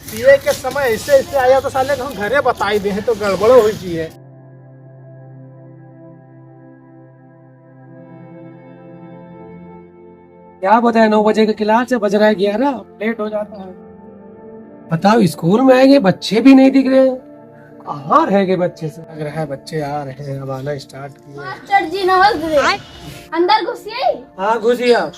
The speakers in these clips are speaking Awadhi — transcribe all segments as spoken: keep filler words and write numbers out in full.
पिए के समय ऐसे ऐसे आया तो साले हम घरे बताई दे हैं तो गड़बड़ो हुई जी है। क्या बताए, नौ बजे का क्लास है, बज रहा है ग्यारह, लेट हो जाता है। बताओ, स्कूल में आएंगे, बच्चे भी नहीं दिख रहे हैं। कहाँ रह गए बच्चे से? लग रहा है बच्चे आ रहे हैं, अब आना स्टार्ट किए। मास्टर जी नमस्ते। अंदर घुसिए। हाँ, घुसिए आप।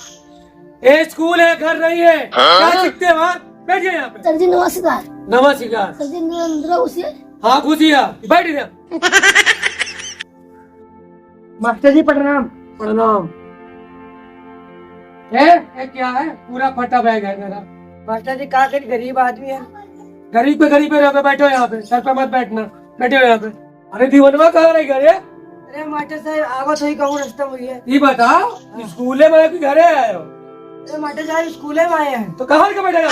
ए, स्कूल है, घर नहीं है। हाँ? क्या सीखते हो आप? बैठिए यहाँ पे। सर जी नमस्कार। नमस्कार। सर जी अंदर घुसिए। हाँ, घुसिए आप। बैठ गया। मास्टर जी प्रणाम। प्रणाम। ए, ए, क्या है? पूरा फटा बैग है मेरा। मास्टर जी, का करी, गरीब आदमी है। गरीब पे गरीब पे रहो, बैठो यहाँ पे, सर पे मत बैठना, बैठो यहाँ पे। अरे दीवनवा कहाँ रह गया रे? अरे मास्टर साहब, आवत होई कहूँ रास्ता में ये। ये बताओ, हाँ। स्कूले में आए कि घरे आए हो? अरे मास्टर साहब, स्कूले में आए हैं। तो कहाँ के बैठा है?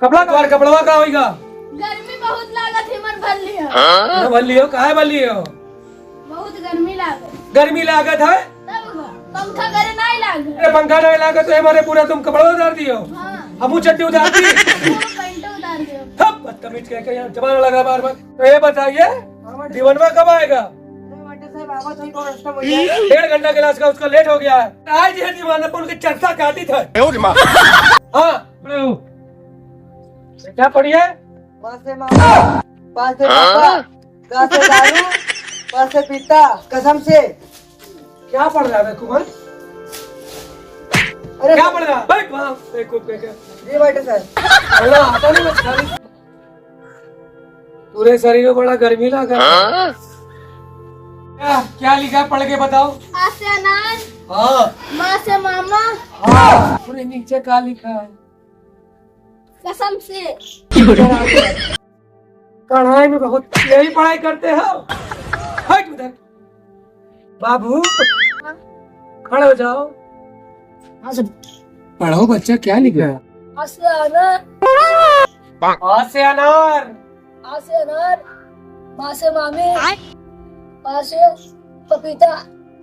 कपड़ा कहाँ, कपड़वा का होइगा? गर्मी बहुत लागत है, मन भर लिया। हाँ, भर लियो, काहे भर लियो? बहुत गर्मी लागत। गर्मी लागत है? तब का? पंखा घरे नहीं लागत। अरे पंखा नहीं लागत तो हमारे पूरा तुम कपड़ा उतार दियो। हाँ। हमू चड्डी उतार दी। हमू पैंट उतार दियो। सब बदतमीज कह के यहाँ जमाना लगा बार बार। तो ये बताइए, हाँ, मैडम। दीवनवा कब आएगा? अरे मैडम साहब, आवा तो ही बहुत रास्ता हो गया है। डेढ़ घंटा क्लास का उसका लेट हो गया है। आज ये दीवाना पर उनके चरसा काटी था। ए, उठ माँ। हाँ, पढ़ो। क्या पढ़िए? माँ से मामा, पा से पापा, गा से दारू, पा से पीता, कसम से। क्या पढ़ रहा है बेवकूफ, हाँ? अरे क्या पढ़ रहा है? बैठ वहाँ, बेवकूफ कह के। जी बैठे सर। पढ़ना आता नहीं बस खाली। पूरे शरीर में बड़ा गर्मी लगा। हाँ? क्या, क्या लिखा है? पढ़ के बताओ। आ से अनार। हाँ। मा से मामा। हाँ। पूरे नीचे क्या लिखा है? कसम से। कढ़ाई में बहुत यही पढ़ाई करते हो। हट उधर। बाबू, खड़े हो जाओ। हाँ सर। पढ़ो बच्चा, क्या लिखा है? आ से अनार। आ से अनार। आ से अनार। मा से मामी। पा से पपीता।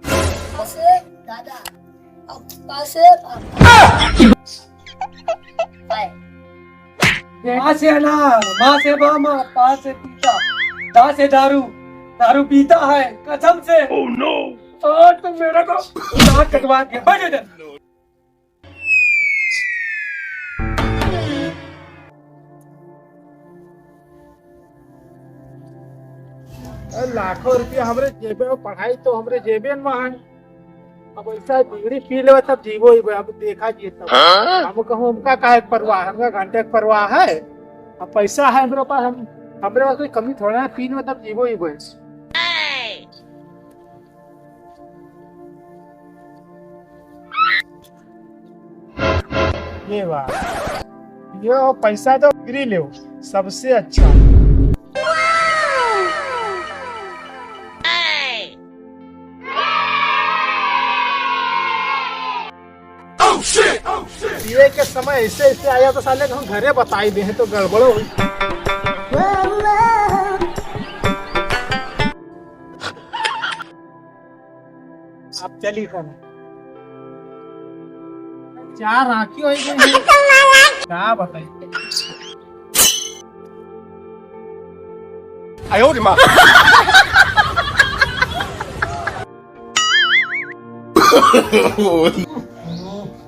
पा से दादा। पा से पापा। पाए। मा से अनार, मा से मामा, पा से पीता, दा से दारू, दारू पीता है, कसम से। Oh no! आज तो मेरा तो नाक कटवा दिया। बैठ इधर। अरे लाखों रुपया हमरे जेबे में, पढ़ाई तो हमरे जेबे में है। अब ऐसा बीड़ी पी लेवे तब जीवो ही बे, अब देखा जी तब। हाँ? हम कहूँ हमका काहे के परवाह है, हमका घंटे के परवाह है। अब पैसा है हमरे पास, हम, हमरे पास कोई कमी थोड़ा है, पी लेवे तब जीवो ही बे। ये बात, ये पैसा तो डिग्री ले, सबसे अच्छा। पिए के समय ऐसे ऐसे आया तो साले हम घरे बताई दे हैं तो गड़बड़ो हुई। अब चली कौन? चार आँखी हो गई है। क्या बताई? आयो रे माँ।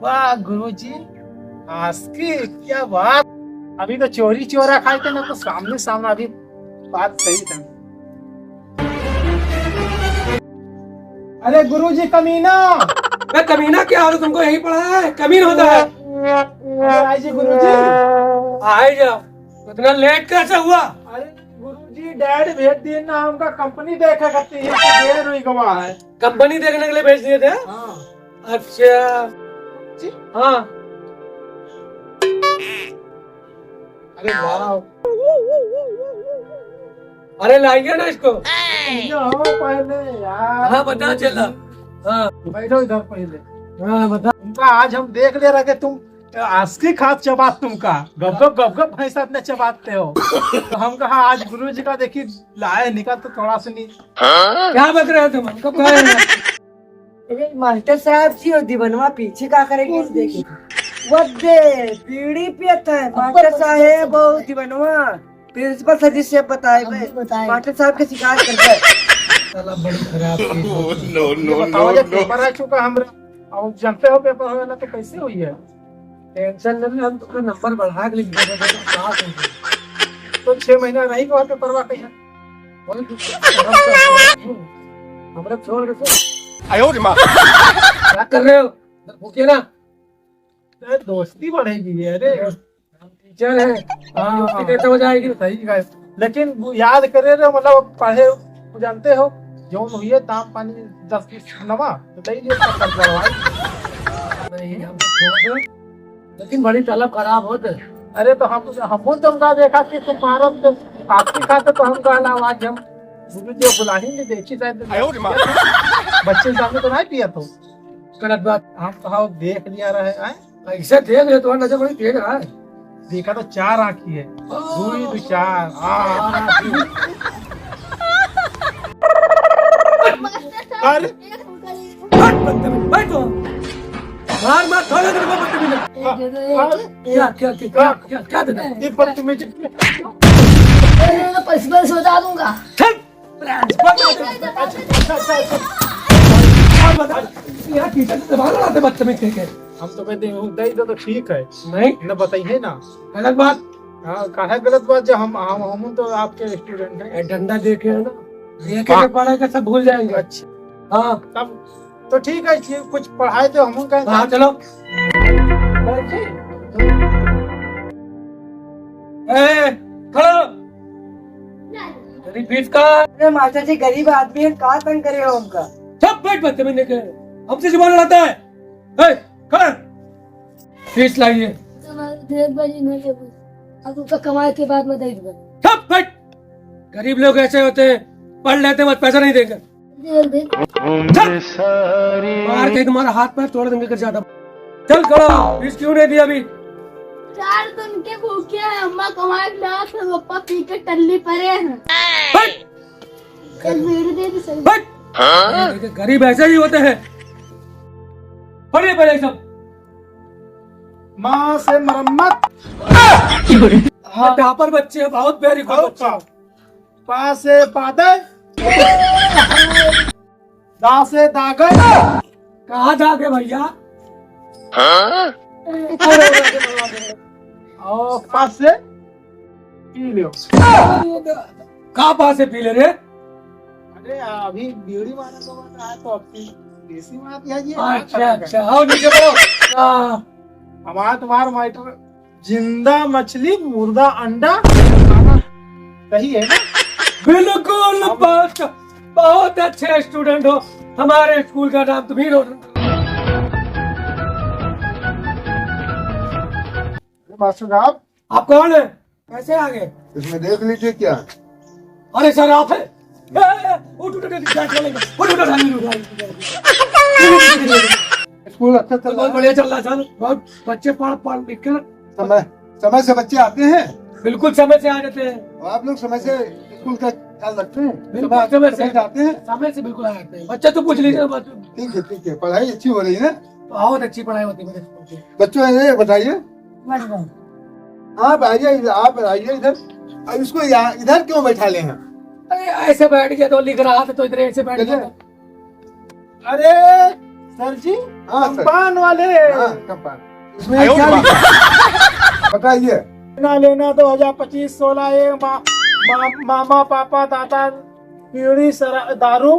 वाह गुरुजी, आज की क्या बात। अभी तो चोरी चोरा खाए थे ना, तो सामने सामने अभी बात सही था। अरे गुरुजी कमीना। अरे कमीना क्या होता, तुमको यहीं पढ़ा है, कमीन होता है। अरे आई जी गुरुजी। आई जाओ, इतना लेट कैसे हुआ? अरे गुरुजी, डैड भेज दिए ना हमका कंपनी देखे खातिर, ये तो देर हुई गवा है। कंपनी देखने के लिए भेज दिए थे? हाँ। अच्छा। जी? हाँ। अरे वाह। अरे लाइए ना इसको। ये हो पहले यार। हाँ, पता चला। हाँ। बैठो इधर पहले। हाँ, बता। तुमका आज हम देख ले रहे कि तुम आस्की खात चबात तुमका। गप गप, गप गप भैंस अपने चबाते हो। तो हम कहा आज गुरुजी का देखी लाए निकल तो थोड़ा सुनी। क्या बक रहे हो तुम? हमको कहा है? अरे मास्टर साहब जी, वो दीवनवा पीछे का करेंगे, देखिए। वो दे, बीड़ी पियत है, मास्टर साहेब, बहुत जीवनवा। प्रिंसिपल सर जी से बताए हम बे, भी बताए। मास्टर साहब के शिकायत कर दे। साला बड़ी खराब चीज होती है। No, no, ये बताओ, no, जब no। पेपर आ चुका हमरा, अब जानते हो पेपर होवेला तो कैसे हुई है? टेंशन नहीं, हम तुमका नंबर बढ़ा के लिख देंगे, तो पास हो जाएगा। तो छह महीना रही को पेपरवा कहीं। वही दुख है, हमरा छोड़ के सो। आयो रे माँ। क्या कर रहे हो? भूखे ना? अरे दोस्ती बढ़ेगी, अरे। हम टीचर हैं, हाँ, दोस्ती हाँ। कैसे हो जाएगी? सही कहा। लेकिन वो याद करे रहे, मतलब पढ़े, वो जानते हो, जौन हुई है दाम पानी दस बीस नवा, तो दे दिए सब कर दो भाई। नहीं, हम छोड़ दो। लेकिन बड़ी तलब खराब होत है। अरे तो हम, हम तो उनका देखा कि तुम्हारा तो आपकी खाते तो हम कहला आज हम गुरु जी बुलाही नहीं देखी शायद। आयो रे माँ। बच्चे सामने तो नहीं पिया तो। गलत बात। हम तो हाँ देख लिया रहे हैं। कैसे देख रहे, तुम्हारा नजर बड़ी तेज है। देखा तो चार आँखी है। ओ। दुई दो चार। आ। अरे। हट, बदतमीज, बैठ तो। मार, मार, थोड़ा देर को बदतमीज। हाँ, हाँ। क्या, क्या, क्या, क्या, क्या, क्या देना है? ये बदतमीज। अरे, मैं प्रिंसिपल से बता दूंगा। चल। प्रिंसिपल से बता दूंगा। क्या बता? यार, टीचर से दबा रहा था बदतमीज कह के। हम तो कहते हैं, दे दो तो ठीक है। नहीं। न बताइए ना। गलत बात। हाँ, काहे गलत बात? जो हम, हम, हम तो आपके स्टूडेंट हैं। ए, डंडा देखे है ना, देखे के पढ़ाई का सब भूल जाएंगे। अच्छा। हाँ। तब तो ठीक है, ठीक, कुछ पढ़ाई तो हम कहें। हाँ, चलो। बैठे। ए, खड़ा। तेरी फीस का? अरे मास्टर जी, गरीब आदमी है, का तंग करे हो हमका? चुप बैठ, बदतमीज नहीं करे। हमसे जुबान लड़ाता है। ए, खड़ा। फीस लाइए। तुम्हारे ढेर बड़ी नहीं है, अब उसका कमाई के बाद में दे दूंगा। चुप बैठ। गरीब लोग ऐसे होते हैं, पढ़ लेते हैं, बस पैसा नहीं देंगे। दे दे। चल। मार के तुम्हारा हाथ पैर तोड़ देंगे अगर ज्यादा। चल खड़ा, फीस क्यों नहीं दिया अभी? चार दिन के भूखे हैं, अम्मा कमाई के लात है, पापा पी के टल्ली परे हैं। हट! एक बीड़ी दे दे सही। हट! हाँ? गरीब ऐसे ही होते हैं। पढ़िए पहले सब। माँ से मरम्मत। हाँ, टॉपर बच्चे हैं, बहुत very good और बच्चे हैं। का? पा से पादे। दा से दागे। कहाँ दागे भैया? हाँ? और पास से पी लो। कहाँ पास से पी ले रे? अरे अभी बीड़ी वाला तो बता है तो अपनी देसी बात है ये। अच्छा, अच्छा, आओ नीचे बढ़ो। हाँ। हमारा तुम्हारा मैटर जिंदा मछली, मुर्दा अंडा खाना सही है ना? बिल्कुल अब बस, बहुत अच्छे स्टूडेंट हो, हमारे स्कूल का नाम तुम्ही रोशन। अरे मास्टर साहब। आप कौन है? कैसे आ गए? इसमें देख लीजिए क्या। अरे सर, आप हैं? ए, ए, ए, उठ, उठ, उठ, उठ, उठ, उठ, उठ, उठ, उठ, उठ, उठ। स्कूल अच्छा चल रहा है? बहुत बढ़िया चल रहा है सर, बहुत बच्चे पढ़, पढ़ लिख कर समय, समय से बच्चे आते हैं? बिल्कुल समय से आ जाते हैं। और आप लोग समय से स्कूल का ख्याल रखते हैं? बिल्कुल समय से। समय से आते हैं? समय से बिल्कुल आ जाते हैं। बच्चा तो पूछ लीजिए, बात। ठीक है, ठीक है, पढ़ाई अच्छी हो रही है ना? बहुत अच्छी पढ़ाई होती है मेरे स्कूल की। बच्चों, ये बताइए, आप आइए इधर, आप आइए इधर। अब इसको यहाँ, इधर क्यों बैठा ले हैं? अरे, ऐसे बैठ गया तो लिख रहा था, तो इधर ऐसे बैठ गया। अरे सर जी, हाँ, सर। कम्पान वाले। हाँ, कम्पान। इसमें आयो क्या रे लिखा है? बताइए। ना लेना दो हजार पच्चीस सोलह ए मा-, मा-, मामा, पापा, दादा, बीड़ी, शरा-, दारू,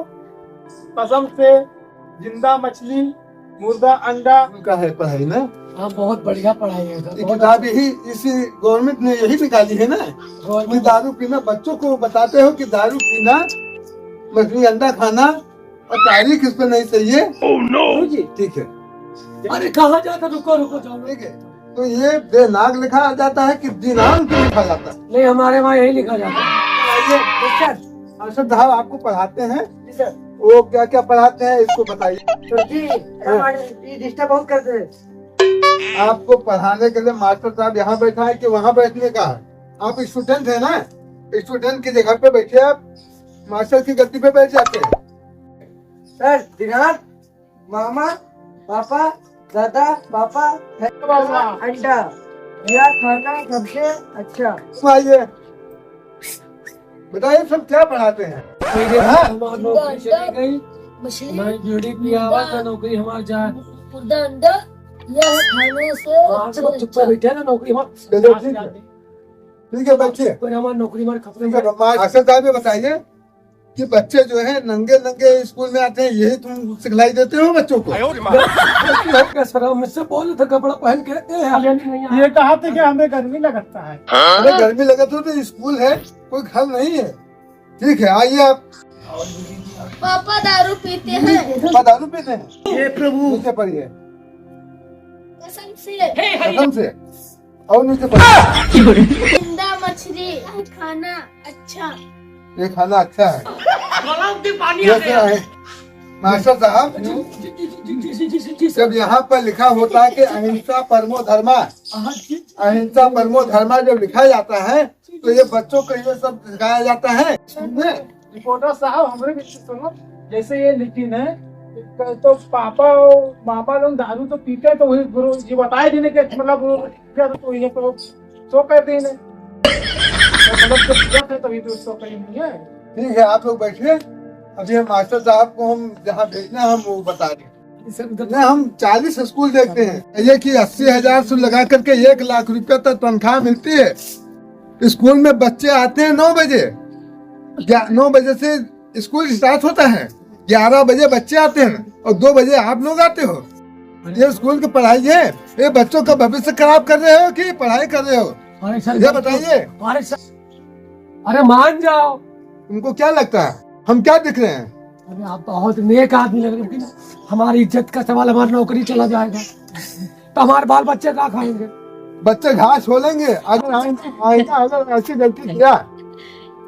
कसम से, जिंदा मछली, मुर्दा अंडा। उनका है पढ़ाई ना? हाँ, बहुत बढ़िया पढ़ाई है सर, ये बहुत किताब अच्छा। यही, इसी गवर्नमेंट ने यही निकाली है ना? गवर्नमेंट कि दारू पीना, बच्चों को बताते हो कि दारू पीना, मछली अंडा खाना और तारीख इस पर नहीं सही है। Oh no! जी। ठीक है। अरे कहाँ जाता, रुको, रुको, जाओ। ठीक है, तो ये दिनांक लिखा जाता है कि दिनांक लिखा जाता है? नहीं, हमारे वहाँ यही लिखा जाता है। आइए, सर। मास्टर साहब आपको पढ़ाते हैं। जी सर। वो क्या क्या पढ़ाते हैं, इसको बताइए। सर जी, हाँ। हमारे ये डिस्टर्ब बहुत करते हैं। आपको पढ़ाने के लिए मास्टर साहब यहाँ बैठा है कि वहाँ बैठने का है? आप स्टूडेंट है ना, स्टूडेंट की जगह पे बैठे आप, मास्टर की गद्दी पे बैठ जाते हैं। सर, दिनांक, मामा, पापा, दादा, पापा, बाबा। अंडा, यह खाना सबसे अच्छा। आइए। बेटा, ये सब क्या पढ़ाते हैं? हाँ? हमार नौकरी चली गई। मछली, हमारी बीड़ी पियावा मुर्गा, तो नौकरी हमार जाए। मुर्गा अंडा, यह खाने से हाँ, अच्छा चुप, चुप लगता है। बैठे ना, नौकरी हमार गजब जी। ठीक है, बैठिए। कोई हमार नौकरी हमार खत्म ठीक है, है। मास्टर साहब, ये बताइए कि बच्चे जो है नंगे नंगे स्कूल में आते हैं, यही तुम सिखलाई देते हो बच्चों को? आयो रे माँ। सर, हम इससे बोले थे कपड़ा पहन के, ए, ये कहा था कि हमें गर्मी लगता है। अरे गर्मी लगा तो, तो स्कूल है, कोई घर नहीं है। ठीक है, आइए आप। पापा दारू पीते हैं। पापा दारू पीते हैं? हे प्रभु। नीचे पड़िए। कसम से। कसम से। और नीचे पड़िए। जिंदा मछली खाना अच्छा। ये खाना अच्छा है। गला में पानी आ ये क्या गया। है? मास्टर साहब, जी, जी, जी, जी, जी, जी, जी, जी, जी, सर। जब यहाँ पर लिखा होता है कि अहिंसा परमो धर्मा, हाँ, जी। अहिंसा परमो धर्मा जब लिखा जाता है, तो ये बच्चों को ये सब सिखाया जाता है। समझे? रिपोर्टर साहब, हमरे भी सुनो, जैसे ये नितिन है, तो पापा और मामा लोग दारू तो पीते हैं, तो वही गुरु जी बताए देने के, मतलब, वो क्या तो ये तो सो कर देने। तो मतलब, जब पियत है, तभी तो सो कहीं नहीं है। ठीक है, आप लोग बैठिए, अभी हम मास्टर साहब को हम जहाँ भेजना है, हम वो बता दें। सर, उधर नहीं, हम चालीस स्कूल देखते हैं। ये कि अस्सी हजार से लगा करके एक लाख रुपया तक तनख्वाह मिलती है। स्कूल में बच्चे आते हैं नौ बजे, ग्या-, नौ बजे से स्कूल स्टार्ट होता है, ग्यारह बजे बच्चे आते हैं और दो बजे आप लोग आते हो। ये स्कूल की पढ़ाई है? ये बच्चों का भविष्य खराब कर रहे हो कि पढ़ाई कर रहे हो? अरे सर, ये गलती बताइए। अरे सर, अरे मान जाओ। उनको क्या लगता है हम क्या दिख रहे हैं? अरे आप बहुत नेक आदमी लग रहे हो, लेकिन हमारी इज्जत का सवाल, हमारी नौकरी चला जाएगा, तो हमारे बाल बच्चे क्या खाएंगे? बच्चे घास छोलेंगे। अगर आइंदा, आइंदा अगर ऐसी गलती किया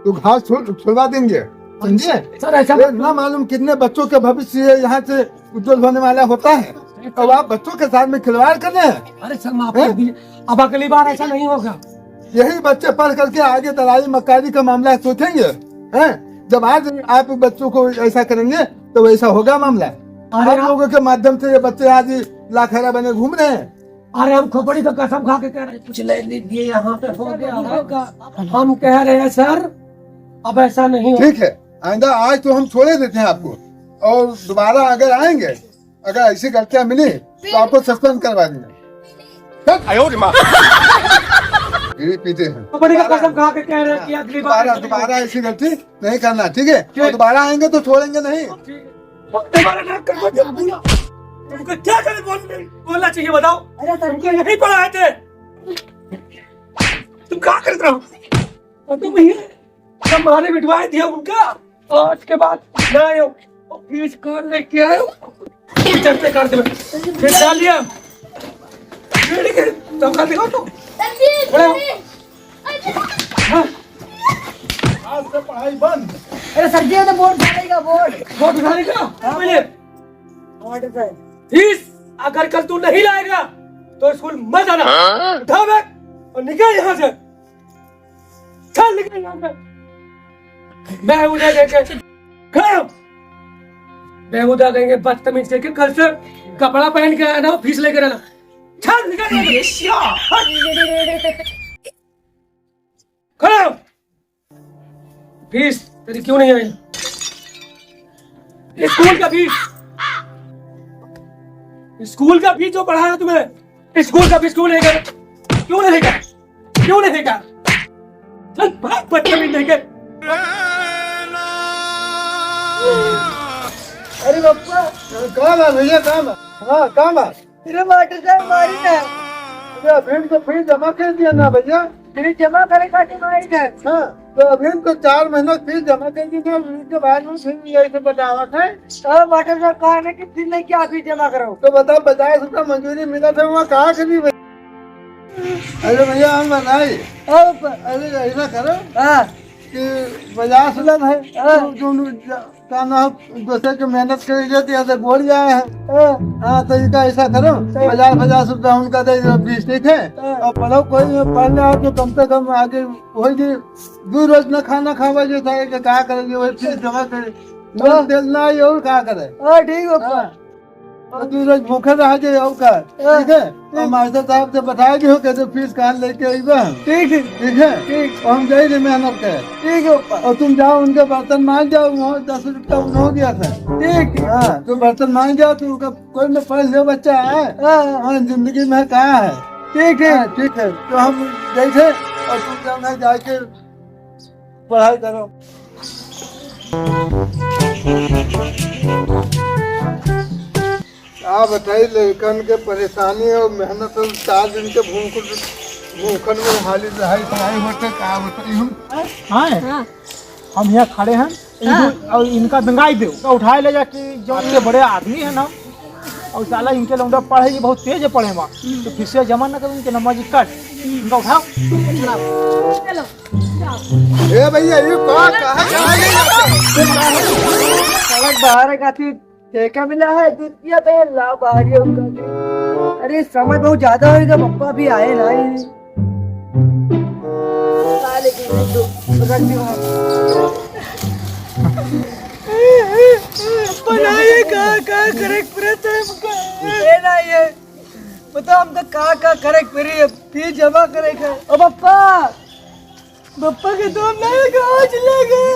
तो घास छोल-, छुड़वा देंगे, समझे? सर, ऐसा ये मत ना मालूम कितने बच्चों के भविष्य ये यहाँ से उज्जवल होने वाला होता है, तो आप बच्चों के साथ में खिलवाड़ कर रहे हैं। अरे सर, माफ हैं? कर दीजिए, अब अगली बार ऐसा नहीं होगा। यही बच्चे पढ़ करके आगे दलाली मक्कारी का मामला सोचेंगे, हैं? जब आज आप बच्चों को ऐसा करेंगे तो वैसा होगा मामला। अरे आप आप लोगों के माध्यम से ये बच्चे आज लाखैरा बने घूम रहे हैं। अरे हम खोपड़ी तो कसम खा के कह रहे हैं, कुछ ले लीजिए, यहाँ पे हो गया होगा। हम कह रहे हैं सर, अब ऐसा नहीं हो। ठीक है, आइंदा आज तो हम छोड़े देते हैं आपको, और दोबारा अगर आएंगे, अगर ऐसी गलतियां मिली तो आपको सस्पेंड करवा देंगे। चल। आयो रे माँ। बीड़ी पीते हैं। खोपड़ी का कसम खा के कह रहे हैं कि अगली बार दोबारा, दोबारा ऐसी गलती नहीं करना, ठीक है? ठीक। और दोबारा आएंगे तो छोड़ेंगे नहीं। ठीक है। तुम्हारा नाक कटवा दिया पूरा। तुमको क्या करे बोल-, बोलना चाहिए बताओ? अरे सर, तुमको यही पढ़ाए थे। तुम क्या करते रहो? और तुम ये सब मारे मिटवाए दिया उनका। और उसके बाद ना आयो, और फीस कौन लेके आयो? चलते कर दे। फिर डाल दिया। बीड़ी के धोखा दिखाओ तो। खड़े हो। हाँ। आज से पढ़ाई बंद। अरे सर जी, ये तो बोर्ड उठाएगा, बोर्ड। बोर्ड उठाने का? हाँ। पहले बोर्ड पे। फीस अगर कल तू नहीं लाएगा, तो स्कूल मत आना। हाँ? उठा बैग और निकल यहाँ से। चल निकल यहाँ से। बेहुदा कहीं के। खड़ा हो। बेहुदा कहीं के, बदतमीज कहीं के, कल से कपड़ा पहन के आना, फीस लेके रहना। चल निकल यहाँ से। खड़ा हो। फीस तेरी क्यों नहीं आई? स्कूल का फीस, स्कूल का फीस जो पढ़ाया तुम्हें, स्कूल का फीस क्यों नहीं देगा? क्यों नहीं देगा? क्यों नहीं देगा? चल भाग, बदतमीज नहीं कर। अरे बप्पा, काम है भैया, काम है। हाँ, काम है। अरे मास्टर साहब, मारी ना। अरे अभी तो फीस जमा कर दिया ना भैया। फीस जमा करे खातिर मारी ना। हाँ, तो अभी तो चार महीना फीस जमा कर दी ना, उसके बाद में फिर यही से बतावा था। तो मास्टर साहब कहा ना कि दिन नहीं क्या फीस जमा करो। तो बताओ, पचास रुपया मजूरी मिला था, वहाँ कहाँ से दी भैया? अरे भैया, हम बनाई। अब अरे ऐसा करो हाँ। कि पचास रुपया है, हाँ। जो, जो, जो, का ना हो, दूसरे के मेहनत करे जाते हैं, ऐसे बोल जाए हैं। हाँ। हाँ, तो इनका ऐसा करो, हाँ। पचास, पचास रुपया उनका दे दो, बीस, ठीक है? हाँ। और पढ़ो, कोई नहीं पढ़ रहा हो तो कम से कम आगे वही जी, दो रोज ना खाना खावा जो था, कि क्या करेंगे, वही फीस जमा करे। हाँ। रोज तेल ना आई और क्या करे? हाँ, ठीक है, हाँ। तो तू रोज भूखे रह जाए, और का? हाँ। ठीक है? और मास्टर साहब से बताए दियो कि तो फीस कहाँ लेके आइबा। ठीक है। ठीक है? ठीक। और हम जाई रहे मेहनत के। ठीक है, पप्पा। और तुम जाओ, उनके बर्तन मांज जाओ, वहाँ दस रुपया उन्होंने दिया था। ठीक है। हाँ, तो बर्तन मांज जाओ, तो उनका कोई में पढ़ लियो बच्चा है। हाँ। हाँ, जिंदगी में कहाँ है? ठीक है। हाँ, ठीक है, तो हम जाई थे और तुम जाओ ना जाके पढ़ाई करो। का बताई, लड़कन के परेशानी और मेहनत और चार दिन के भूख, भूखन में हाली रहाई, पढ़ाई होते, का बताई हम? हाँ। हाँ। हम यहाँ खड़े हैं, हाँ। इनको, और इनका बेंगाई दो, तो उठाए ले जाके जो इनके बड़े आदमी है ना, और साला इनके लौंडा पढ़े, ये बहुत तेज है पढ़े में, तो फिर से जमा ना करो इनके नंबर जी कट, इनका उठाओ। चलो, जाओ। ए भैया, ये का, कहाँ, कहाँ ले जाते हैं? सड़क बाहर है, काफी ठेका मिला है, दूतिया पे ला बाहर ये उनका। अरे, समय बहुत ज्यादा होएगा, पप्पा भी आए ना, ये। साले की दो, रख दे वहाँ। बनाइए, का, का करे के पड़त है हमका? ये ना, ये बताओ, हमका का, का करे के पड़ी? अब फीस जमा करे के। ओ पप्पा, पप्पा के तो नहीं, कहाँ चले गए?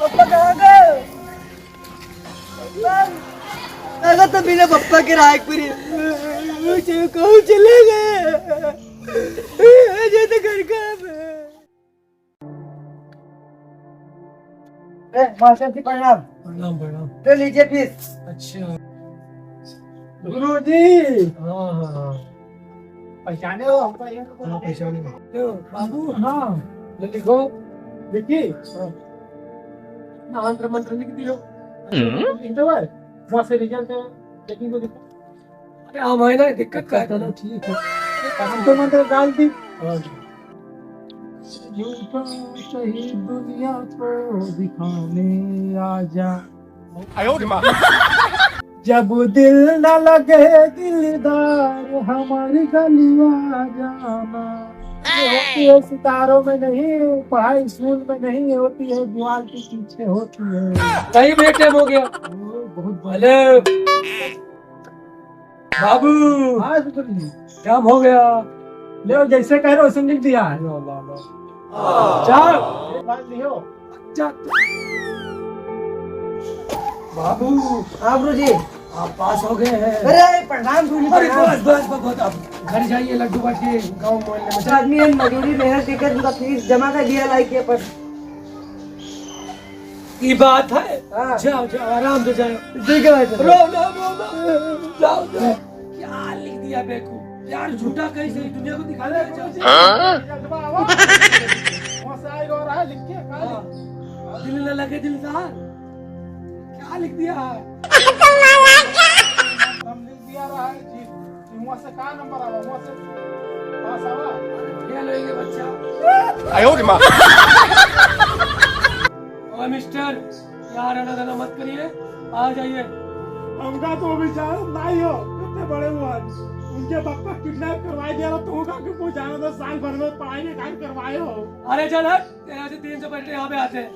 पप्पा कहाँ गए? पप्पा, अगर तो बिना पप्पा के रहा एक पीरी, कहूँ चले गए। जैसे घर का है। ए, मास्टर जी, प्रणाम। प्रणाम, प्रणाम। ले लीजिए फीस। अच्छा। गुरुजी। हाँ, हाँ, हाँ। पहचाने हो हमको? ये तो हाँ, पहचाने हो। लो, बाबू। हाँ। ले लिखो। लिखी? हाँ। ना, अंतर मंत्र लिख दियो। हम्म। लिख दो भाई। वहाँ से रिजल्ट है, लेकिन वो लिखो। अरे, हम है ना, दिक्कत का है? चलो, ठीक है। अंतर मंत्र डाल दी। हाँ जी। झूठा सही दुनिया को दिखाने आजा। आयो रे माँ। जब दिल न लगे दिलदार हमारी गलिया जाना। ये होती है सितारों में नहीं, पढ़ाई स्कूल में नहीं होती है, दीवार के पीछे होती है। सही में टाइम हो गया। ओ, बहुत बढ़िया। हेलो। बाबू। हाँ, सुपुत्र जी। काम हो गया। ले, जैसे कह रहे हो, वैसे लिख दिया है। लो, लो, लो। जाओ। बात लियो। अच्छा। बाबू। हाँ, गुरुजी। आप पास हो गए हैं। अरे, प्रणाम, गुरुजी, अरे, प्रणाम। बस, बस, बस, बस, आप घर जाइए, लड्डू बांटिए, गाँव मोहल्ले में। आदमी है, मजूरी, मेहनत करके उनका फीस जमा कर दिया, लाइक के पर। ई बात है? हाँ। जाओ, जाओ, आराम से जाओ। ठीक है भाई साहब। रो, रो, रो, रो। जाओ, जाओ। क्या लिख दिया बेवकूफ? यार, झूठा कहीं से दुनिया को दिखा दिया, जाओ। हाँ? वहाँ से आए रो रहा है, लिख के, कहाँ लिख? हाँ। दिल न लगे दिलदार। क्या लिख दिया है? हम लिख दिया रहा है जी। वहाँ से का नंबर आवा? वहाँ से पास आवा? फेल होइगे बच्चा। आयो रे माँ। ओए मिस्टर, यार आना जाना मत करिए, आ जाइए। हमका तो अभी जानत नहीं हो, कितने बड़े हुआ। उनके पापा किडनैप करवाए दिया तो होगा कि वो जाना था, साल भर में पढ़ाई लिखाई करवाए हो। अरे चल हट, तेरा से तीन सौ पैंसठ यहाँ पे आते हैं।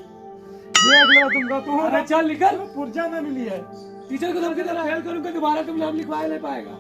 देख लो तुमका, तुम अरे चल निकल। पुर्जा ना मिली है। टीचर को धमकी देना, फेल करूंगा, दोबारा तुम नाम लिखवाए नहीं पाएगा।